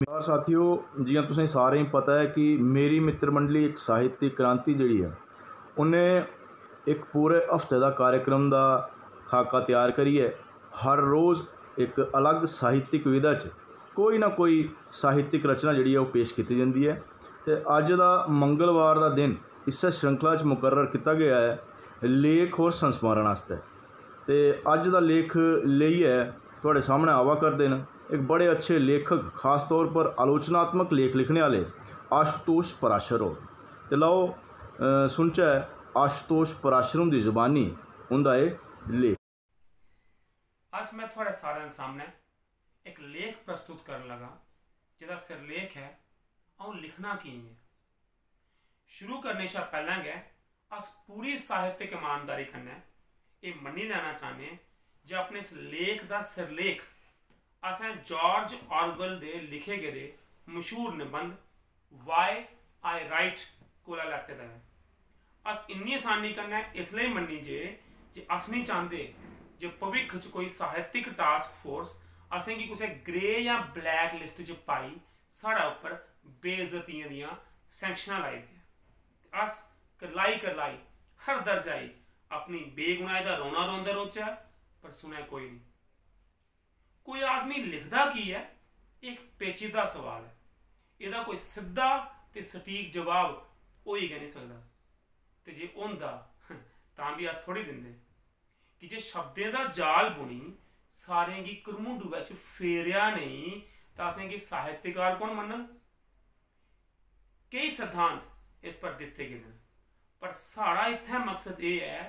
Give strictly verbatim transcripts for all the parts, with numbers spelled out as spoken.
नमस्कार साथियो, जि'यां तुसें सारें गी पता ऐ कि मेरी मित्र मंडली इक साहित्यिक क्रांति जेह्ड़ी ऐ, उ'नें इक पूरे हफ्ते दा कार्यक्रम दा खाका त्यार करियै हर रोज इक अलग साहित्यिक विधा च कोई ना कोई साहित्यिक रचना जेह्ड़ी ऐ, ओह् पेश कीती जंदी ऐ। ते अज्ज दा मंगलवार दा दिन इस्सै श्रृंखला च मुकर्रर कीता गेआ ऐ लेख और संस्मरण आस्तै। ते अज्ज दा लेख लेइयै थुआढ़े सामनै आवा करदे न इक बड़े अच्छे लेखक, खास तौर पर आलोचनात्मक लेख लिखने आह्ले आशुतोष पराशर होर। ते लओ, अ, सुनचै आशुतोष पराशर हुंदी जुबानी उं'दा एह् लेख। अज्ज में थुआढ़े सारें दे सामनै इक लेख प्रस्तुत करन लगा, जेह्दा सिरलेख ऐ, "अ'ऊं लिखना की ऐ?" शुरू करने शा पैह्लें गै अस पूरी साहित्यक ईमानदारी कन्नै एह् मन्नी लैना चाह्न्ने जे अपने इस लेख दा सिरलेख असें जार्ज ऑरवेल दे लिखे गेदे मशहूर निबंध "Why I Write" कोला लैते दा ऐ। अस इन्नी असानी कन्नै इसलेई मन्नी गे जे अस निं चांह्दे जे भविक्ख च कोई साहित्यक टास्क फोर्स असेंगी कुसै ग्रे जां ब्लैक लिस्ट च पाई साढ़े उप्पर बेइज्जतियें दियां सैंक्शनां लाई देऐ ते अस करलाई करलाई हर दर्जा गी अपनी बेगुनाही दा रोना रोंदे रौह्चै, पर सुनै कोई निं। कोई आदमी लिखदा की ऐ, एह् इक पेचीदा सवाल ऐ। एह्दा कोई सिद्धा ते सटीक जवाब होई गै निं सकदा। ते जे होंदा, तां बी अस थोह्ड़ी दिंदे। की जे शब्दें दा जाल बुनी सारें गी घरमुंडुऐ च फेरेआ नेईं, तां असेंगी साहित्यकार कु'न मन्नग? केई सिद्धांत इस पर दित्ते गेदे न, पर साढ़ा इत्थै मकसद एह् ऐ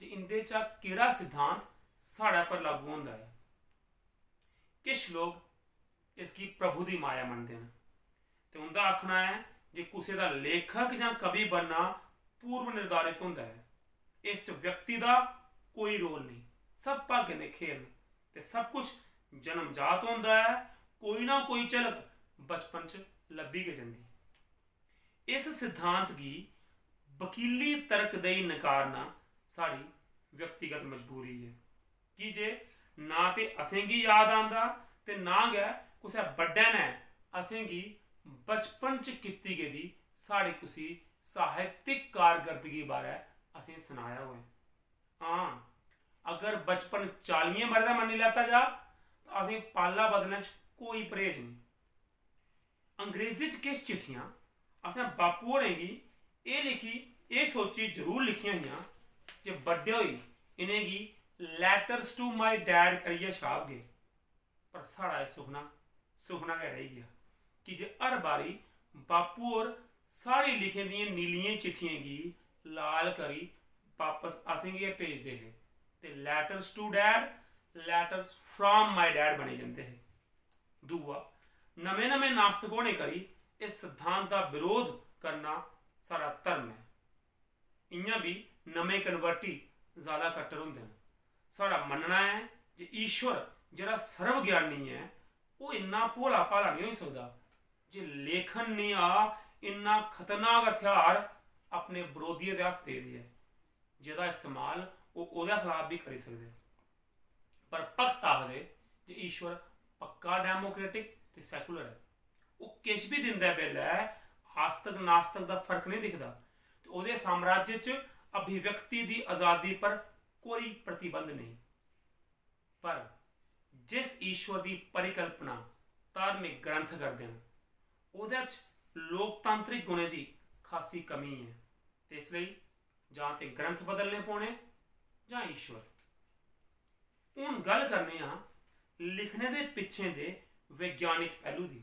जे इं'दे चा केह्ड़ा सिद्धांत साढ़े पर लागू होंदा ऐ। किश लोक इसगी प्रभु दी माया मनदे न ते उं'दा आखना ऐ जे कुसै दा लेखक जां कवि बनना पूर्व निर्धारित होंदा ऐ। इस च व्यक्ति दा कोई रोल नेईं, सब भागें दे खेल न ते सब कुछ जन्मजात होंदा ऐ। कोई ना कोई झलक बचपन च लब्भी गै जंदी। इस सिद्धांत गी वकीली तर्क देई नकारना साढ़ी व्यक्तिगत मजबूरी ऐ, की जे ना ते असेंगी याद आंदा ते ना गै कुसै बड्डे ने असेंगी बचपन च कीती गेदी साढ़ी कुसी साहित्यिक कारकर्दगी बारै असें सनाया होऐ। हां, अगर बचपन चालियें ब'रें दा मन्नी लैता जा, तां असें पाल्ला बदलने च कोई परहेज नेईं। अंग्रेजी च किश चिट्ठियां असें बापू होरें गी एह् लिखी, एह् सोची जरूर लिखियां हियां जे बड्डे होई इ'नेंगी "Letters to my dad" करियै छापगे, पर साढ़ा एह् सुखना सुखना गै रेही गेआ, की जे हर बारी बापू होर साढ़ी लिखे दियें नीलियें चिट्ठियें गी लाल करी बापस असेंगी गै भेजदे हे ते "Letters to dad, letters from my dad" बनी जंदे हे। दूआ, नमें नमें नास्तिक होने करी इस सिद्धांत दा बरोध करना साढ़ा धर्म ऐ। इ'यां बी नमें कन्वर्टी ज्यादा कट्टर होंदे न। साढ़ा मन्नना ऐ जे ईश्वर, जेह्ड़ा सर्वज्ञानी ऐ, ओह् इन्ना भोला भाला नेईं होई सकदा जे लेखन नेहा इन्ना खतरनाक हथ्यार अपने बरोधिये दे हत्थ देई देऐ, जेह्दा इस्तेमाल ओह् ओह्दे खलाफ बी करी सकदे। पर भक्त आखदे जे ईश्वर पक्का डेमोक्रेटिक ते सैकुलर ऐ। ओह् किश बी दिंदे बेल्लै आस्तक नास्तक दा फर्क नेईं दिखदा ते ओह्दे साम्राज्य च अभिव्यक्ति दी आजादी पर कोई प्रतिबंध नेईं। पर जिस ईश्वर दी परिकल्पना धार्मिक ग्रंथ करदे न, ओह्दे च लोकतांत्रिक गुणें दी खासी कमी ऐ ते इसलेई जां ते ग्रंथ बदलने पौने जां ईश्वर। हून गल्ल करने आं लिखने दे पिच्छें दे वैज्ञानिक पैह्लू दी।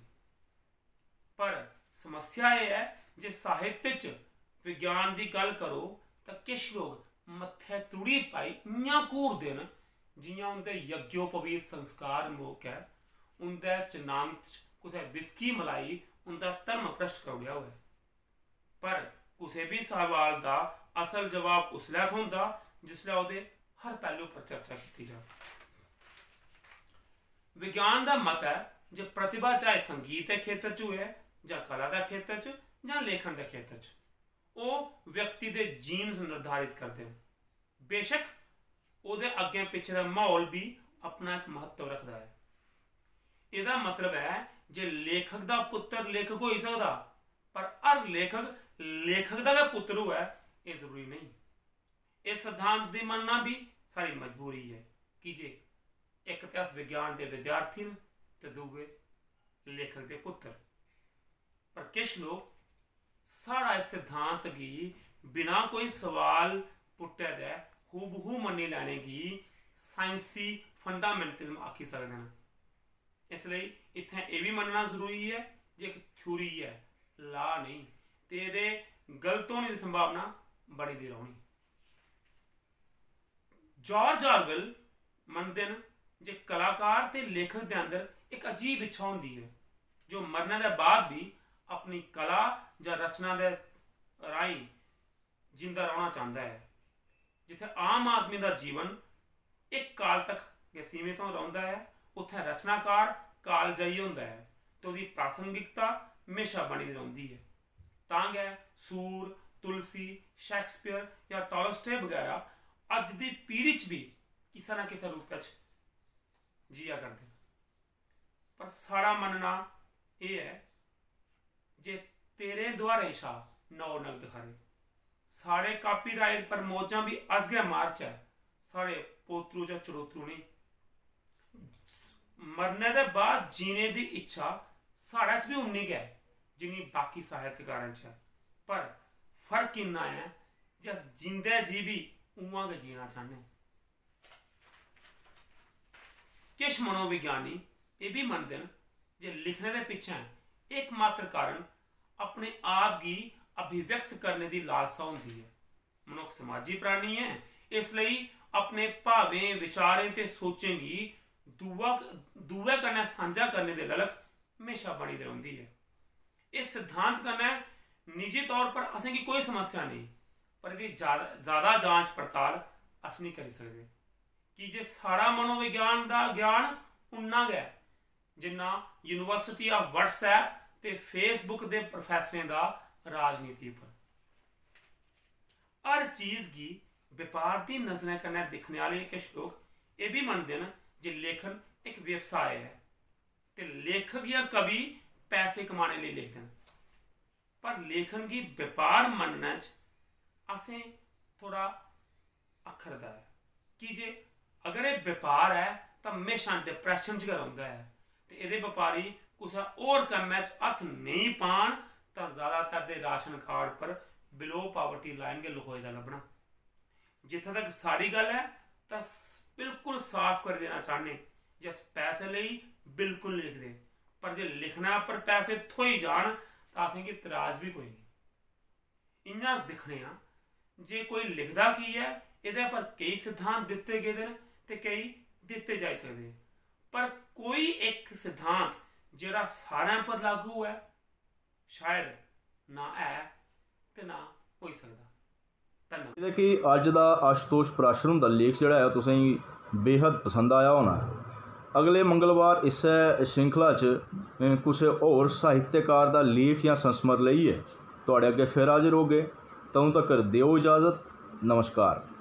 पर समस्या एह् ऐ जे साहित्य च विज्ञान दी गल्ल करो तां किश लोक मत्थै त्रुड़ी पाई इ'यां घूरदे न जि'यां उं'दे यज्ञोपवीत संस्कार मौकै उं'दे चनांत च कुसै विस्की मलाई उं'दा धर्म भ्रष्ट करी ओड़ेआ होऐ। पर कुसै बी सवाल दा असल जवाब उसलै थ्होंदा जिसलै ओह्दे हर पैह्लू पर चर्चा कीती जा। विज्ञान दा मत ऐ जे प्रतिभा चाहे संगीत दे खेतर च होऐ जां कला दे खेतर च जां लेखन दे खेतर च, ओह् व्यक्ति दे जीन्स निर्धारित करदे न। बेशक ओह्दे अग्गें पिच्छें दा म्हौल बी अपना इक म्हत्तव रखदा ऐ। एह्दा मतलब ऐ जे लेखक दा पुत्तर लेखक होई सकदा, पर हर लेखक लेखक दा गै पुत्तर होऐ, एह् जरूरी नेईं। इस सिद्धांत दी मन्नना बी साढ़ी मजबूरी ऐ, की जे इक ते अस विज्ञान दे विद्यार्थी न ते दूए लेखक दे पुत्तर। पर किश लोक साढ़ा इस सिद्धांत गी बिना कोई सवाल पुट्टे दे हूबहू मन्नी लैने गी साइंसी फंडामेंटलिज्म आखी सकदे न। इसलेई इत्थें एह् बी मन्नना जरूरी ऐ जे इक थ्योरी ऐ, ला नेईं, ते एह्दे गलत होने दी संभावना बनी दी रौह्नी। जॉर्ज ऑरवेल मनदे न जे कलाकार ते लेखक दे अंदर इक अजीब इच्छा होंदी ऐ जो मरने दे बाद बी अपनी कला जां रचना दे राहें जिंदा रौह्ना चांह्दा ऐ। जित्थै आम आदमी दा जीवन इक काल तक गै सीमित होई रौंह्दा ऐ, उत्थै रचनाकार कालजयी होंदा ऐ ते ओह्दी प्रासंगिकता म्हेशा बनी दी रौंह्दी ऐ। तां गै सूर, तुलसी, शेक्सपियर जां टॉलस्टॉय बगैरा अज्ज दी पीढ़ी च बी किसै ना किसै रूपै च जिया करदे न। पर साढ़ा मन्नना एह् ऐ जे तेरे दुहारें शा नौ नगद खरे। साढ़े कापीराइट पर मौजां बी अस गै मारचै, साढ़े पोतरू जां चरोतरू नेईं। मरने दे बाद जीने दी इच्छा साढ़े च बी उन्नी गै ऐ जिन्नी बाकी साहित्यकारें च ऐ, पर फर्क इन्ना ऐ जे अस जींदे जी बी उ'आं गै जीना चाह्न्ने। किश मनोविज्ञानी एह् बी मनदे न जे लिखने दे पिच्छें एकमात्र कारण अपने आप गी अभिव्यक्त करने दी लालसा होंदी ऐ। मनुक्ख समाजी प्राणी ऐ, इसलेई अपने भावें, विचारें ते सोचें गी दूआ दूए कन्नै सांझा करने दे ललक म्हेशा बनी दी रौंह्दी ऐ। इस सिद्धांत कन्नै निजी तौर पर असेंगी कोई समस्या नेईं, पर एह्दी ज्यादा ज्यादा जांच पड़ताल अस नेईं करी सकदे, की जे साढ़ा मनोविज्ञान दा ज्ञान उन्ना गै ऐ जिन्ना University of WhatsApp ते Facebook दे प्रोफेसरें दा राजनीति पर। हर चीज गी बपार दी नजरें कन्नै दिक्खने आह्ले किश लोक एह् बी मनदे न जे लेखन इक व्यवसाय ऐ ते लेखक जां कवि पैसे कमाने लेई लिखदे न। पर लेखन गी बपार मन्नने च असें थोह्ड़ा अक्खरदा ऐ, की जे अगर एह् बपार ऐ तां म्हेशां डिप्रैशन च गै रौंह्दा ऐ ते एह्दे बपारी कुसै होर कम्मै च हत्थ नेईं पान तां जैदातर दे राशन कार्ड पर below poverty line गै लखोए दा लब्भना। जित्थें तक साढ़ी गल्ल ऐ तां स- बिल्कुल साफ करी देना चाह्न्ने जे अस पैसे लेई बिल्कुल निं लिखदे, पर जे लिखने उप्पर पैसे थ्होई जान तां असेंगी तराज बी कोई निं। इ'यां अस दिक्खने आं जे कोई लिखदा की ऐ, एह्दे पर केई सिद्धांत दित्ते गेदे न ते केई दित्ते जाई सकदे न, पर कोई इक सिद्धांत जेह्ड़ा सारें पर लागू होऐ, शायद ना ऐ ते ना होई सकदा। धन्नवाद। उम्मीद ऐ कि अज्ज दा आशुतोष पराशर हुंदा लेख जेह्ड़ा ऐ, तुसेंगी बेहद पसंद आया होना ऐ। अगले मंगलवार इस्सै श्रृंखला च, अ, कुसै होर साहित्यकार दा लेख जां संस्मर लेइयै थुआढ़े अग्गें फिर हाजर होगे। तदूं तक्कर देओ इजाजत। नमस्कार।